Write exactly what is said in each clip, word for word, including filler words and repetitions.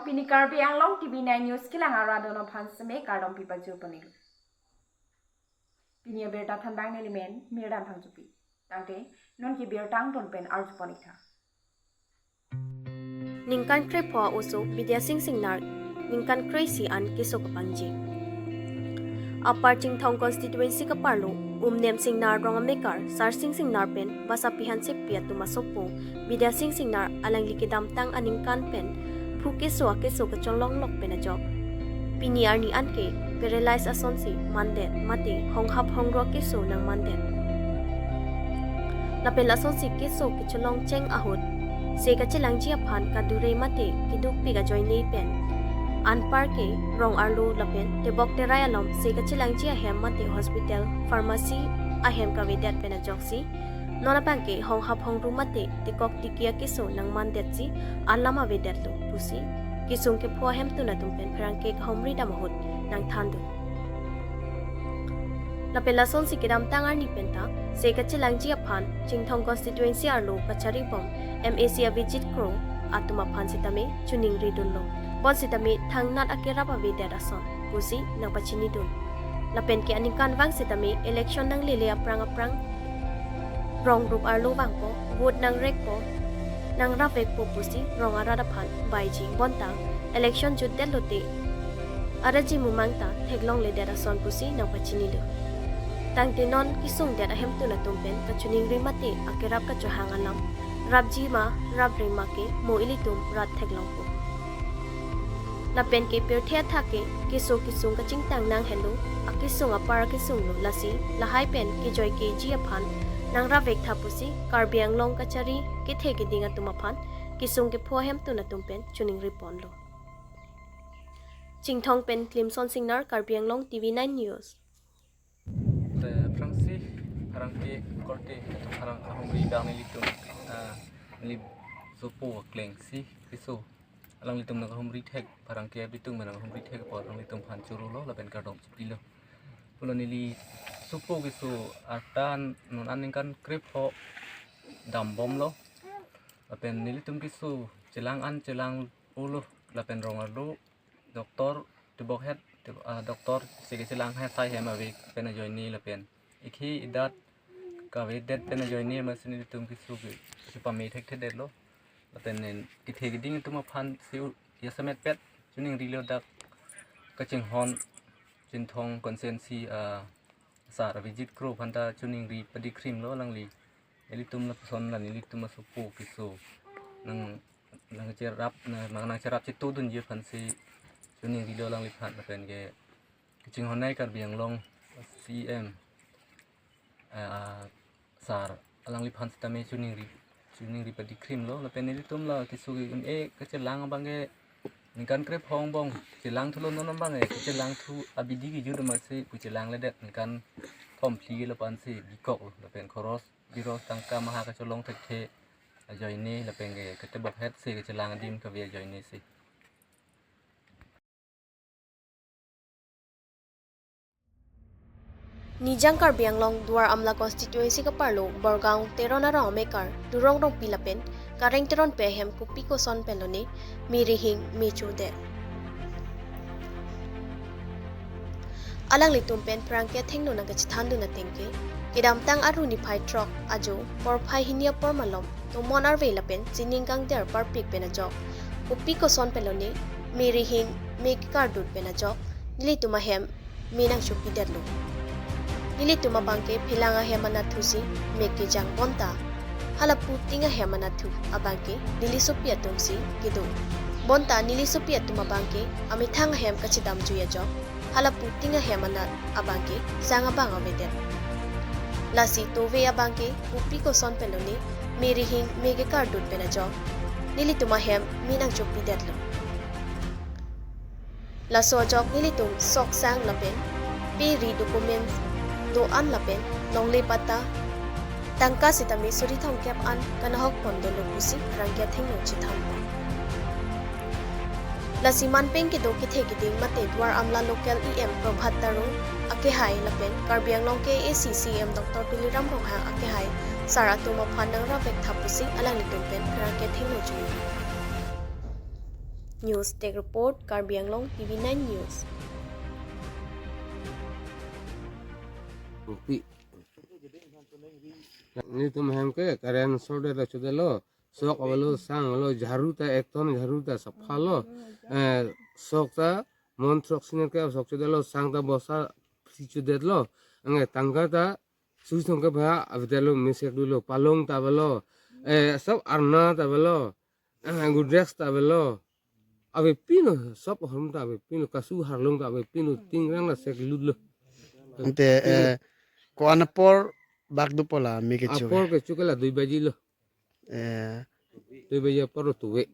Pini Karbi Anglong T V nine News kelang arat atum aphan seme kardom pipajir pon-iklo. Pini abirta thanbang neli men Mirdan Phangchopi. Tangte non ke birta angton pen arju pon-ik tha. Ningkan krepho oso Bidya Sing Singnar ningkan kre-isi an keso kapangji. Upper Chinthong constituency kaparlo Umnem Singnar rong amekar Sarsing Singnar pen basa aphi hansepi atum asopo Bidya Sing Singnar alangli kedamtang aningkan pen phu keso akeso kacholonglok pen ajok pini arni anke paralyze asonsi mandet mate honghap hongru akeso nangmandet. Lapen lasonsi keso kecholong cheng ahut se kachelangji aphan kadure mate kedukpik ajoine pen anpar ke rong arlo lapen tebok terai alom se kachelangji ahem mate hospital, pharmacy ahem kavedet pen ajoksi non abangke honghap hongru mate tekok tiki akeso nangmandetsi alam avedetlo pusi kesung kepho ahemtun atum pen pherangke kahumri dam ahut nangthandun. Lapen lasonsi kedamtang arni penta se kachelangji aphan Chinthong constituency arlo kachari bom M A C Avijit Kro atum aphan sitame choningri dunlo. Bonsitame thangnat akerap avedet ason pusi nangpachinidun. Lapen ke aningkanvang sitame election nanglele aphrang aphrang rong rup arlo vangpo, vote nangrekpo, nangrapvekpo pusi rong arat aphan baiji. Bonta election jutdetlote araji mumang ta theklongledet ason pusi nangpachinidun. Tangte non kesungdet ahemtun atum pen kachoningri mate akerap kachohang alam rapji ma rapre ma ke mo ilitum rat theklongpo. Lapen ke pirthe athak ke keso kesung kachingtang nang helo, akesung apar kesunglo, lasi lahai pen kejoi keji aphan nangrapvek tha pusi Karbi Anglong kachari kethe keding atum aphan kesung kepho ahemtun atum pen choningri ponlo. Chinthong pen Klimson Singnar, Karbi Anglong T V nine News. Te aphrangsi pherangke korte apharang ahumri dang nelitum, ah, neli sopo akleng si keso alanglitum nang humri thek, pherangke abitung nang humri thek apot alanglitum aphan chorolo lapen kardom chopilo. Pulo neli sopo keso arta non aningkan krepho dambomlo. Lapen nelitum keso chelang an chelang ulo lapen rong arlo doctor tebok het, te-, ah, doctor se kachelanghet sai hem ave pen ajoine lapen ikhi idat kavedet pen ajoine amatsi nelitum keso ke chepame thekthedetlo. Lapen nen kethe keding atum aphan si u-, jasemet pet choningrilo, dak kachinghon Chinthong constituency, ah, Sar Avijit Kro aphanta choningri padikrimlo alangli. Nelitum lapuson la nelitum asopo keso nang, nangcherap, nang, nangcherap chetudunji aphansi choningrilo alangliphan lapen ke kachinghonnei Karbi Anglong C M, ah, Sar alangliphan sitame choningri, choningri padikrimlo lapen nelitum la keso ke un-e kachelang abangke ningkan krepho angbong chelang thulo, non abangke kachelang thu abidi kejut amatsi kachelangledet, ningkan thom phli lapu ansi bikoklo lapen khoros biros tangka maha kacholong thekthe ajoine lapen ke ketebok het se kachelang adim kave ajoine si. Nijang Karbi Anglong Duar Amla constituency kaparlo Borgaon Teron arong amekar Durong Rongpi lapen Kareng Teronpi ahem kopi koson penlone me rihing me chodet. Alanglitum pen pherangke athengno nangkachethandun ateng ke, kedamtang Aru niphai throk ajo porphai hini apor malom tomon arve lapen chining kangder parpik pen ajok kopi koson penlone me rihing me kekardut pen ajok nelitum ahem me nangchopidetlo. Nelitum abangke phelang ahem anatthu si me kejang bonta halapu ting ahem anatthu abangke neli sopi atum si kedo. Bonta neli sopi atum abangke amethang ahem kachedamjui ajok halapu ting ahem anat abangke sang abang avedet. Lasi tove abangke kopi koson penlone me rihing me kekardut pen ajok nelitum ahem me nangchopidetlo. Laso ajok nelitum sok sang lapen pe ri document do-an lapen longle patta tangka sitame suri thomkep an kanahok pon dolo pusi pherangke athengno chethan pon. Lasi manpeng kedo kethe keding mate Duar Amla local E M Prabhat Taro akehai lapen Karbi Anglong K A A C C E M Doctor Tuliram Ronghang akehai sar atum aphan nangrapvek tha pusi alanglitum pen pherangke athengno choningri. News Tech Report, Karbi Anglong T V nine News. Kopi. Nelitum ahem ke current short det lo, chodetlo. Sok avelo, sang avelo, jharu ta ek ton jharu ta sapha lo. Eh, sok ta mon throksi ner ke sok chodetlo, sang ta bosta phli chodetlo. Anke tangka ta susi thomkep ha avedetlo, mesen dolo, palong ta avelo. Eh, sob arna ta avelo. Eh, Godrej ta avelo. Avepinlo, sob ahormu ta avepinlo, kasu harlong ta avepinlo, tingrang la sek lutlo. Ante, eh, ko-an apor bak dopo la me kecho ke? Apor kecho ke la dui baji lo. Eh. Dui baji apor lo tuve.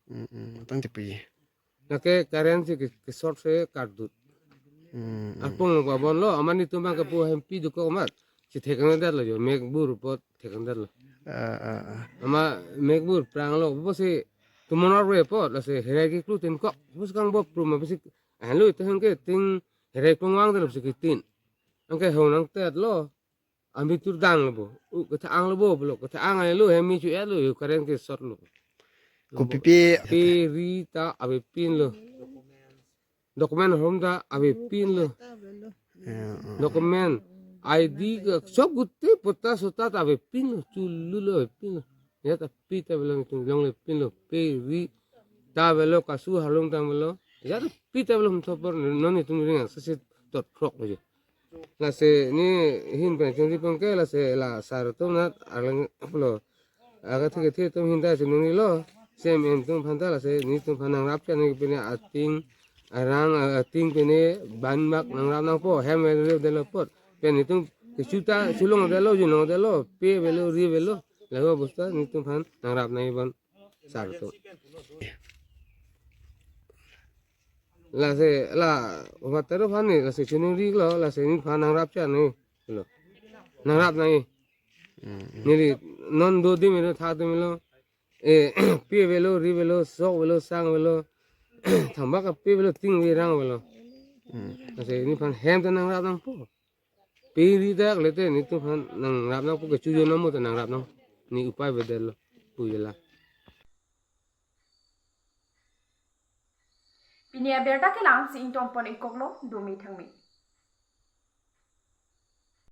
Mm, mm, tangte pi. Lake current si ke, ke short si kardut. Mm, mm. Apung lo pabon lo, amat nelitum abang kepu hempi dokok amat. Si thekang det lo jo, mekbur apot thekang det lo. Ah, ah, ah. Amat mekbur prang lo, pusi tomon arve apot, lasi herai keklutin kok, pusi kang bop prum, pusi, ah, lo itu hengke ting herai pengwang det lo, pusi kitin. Anke hong nangtet lo, ambi tur dang lo bo, u ketha-ang lo bo, lo ketha-ang lo, hemi chu et lo, yo current ke short lo. Kopipi? Pe ri ta avepinlo. Document ahormu ta avepinlo. Ya, ah. Document, I D ke sob gute pota sota ta avepinlo, chulu lo avepinlo. Ya ta pi ta avelo, nelitum longle pinlo, pe ri ta avelo, kasu harlong ta avelo. Ya ta pi ta avelo, hum thopor, non nelitum ring sasi tot krok lo je. Lasi ne ahin pen chunri pon ke, lasi la sar atum nat arlang pulo. Aga thik thik atum ahin ta chunri lo. Sem em atum aphan ta lasi nelitum aphan nangrap cha nangji pine ating arang, ah, ating pine ban mak nangrap nangpo, hem avelo det lo apot. Pen nelitum kechu ta sulong det lo, junong det lo, pe avelo, ri avelo. Laho bosta nelitum aphan nangrap nangji pon sar atum. Lasi la, umat tero aphan ne, lasi chunri lo, lasi nephan nangrap cha ne lo. Nangrap nangji. Hmm. Neli non do dim lo, tha dim lo. Eh, pe avelo, ri avelo, sok avelo, sang avelo. Thambak ke pe avelo, ting ave, rang avelo. Hmm. Lasi nephan hem ta nangrap nangpo. Pe ri ta le te nelitum aphan nangrap nangpo, kechu jo nangmo ta nangrap nang. Ne upai avedet lo, pu je la. Pini abirta ke la-an si ingtong pon ik-ok lo, dome thangme.